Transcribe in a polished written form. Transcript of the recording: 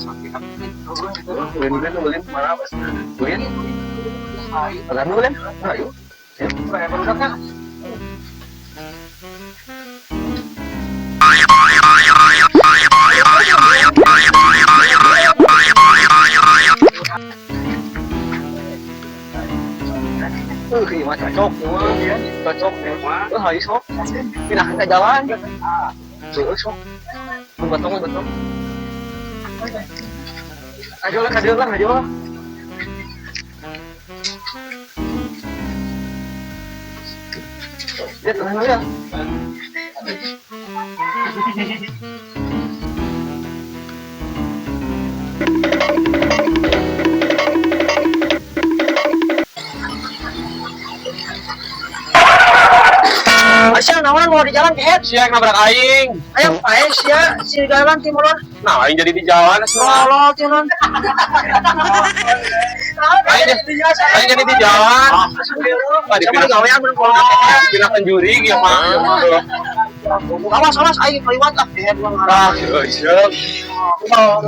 Sakit. Ulin, ulin, ulin, mana apa? Ulin. Agar ulin. Ayo. Ayo, baru kan. Iya mah cocok, cocok. Hayu sok. Pindah ke jalan. Tuh, sok. Betul, betul. Ayo lah, ayo lah, ayo lah. Ya, tenang ya. Aisyah naon mau di jalan kehet? Sia yang nabrak aing. Ayo pae sia si di jalan timur. Nah, aing jadi di jalan semua. Tolol timur. Aing jadi di jalan. Wah, Sama dipindah gawean mun kolot. Dipindah penjuri ya mah. Awas awas aing kaliwat ah kehet mah. Ah, siap. Ah.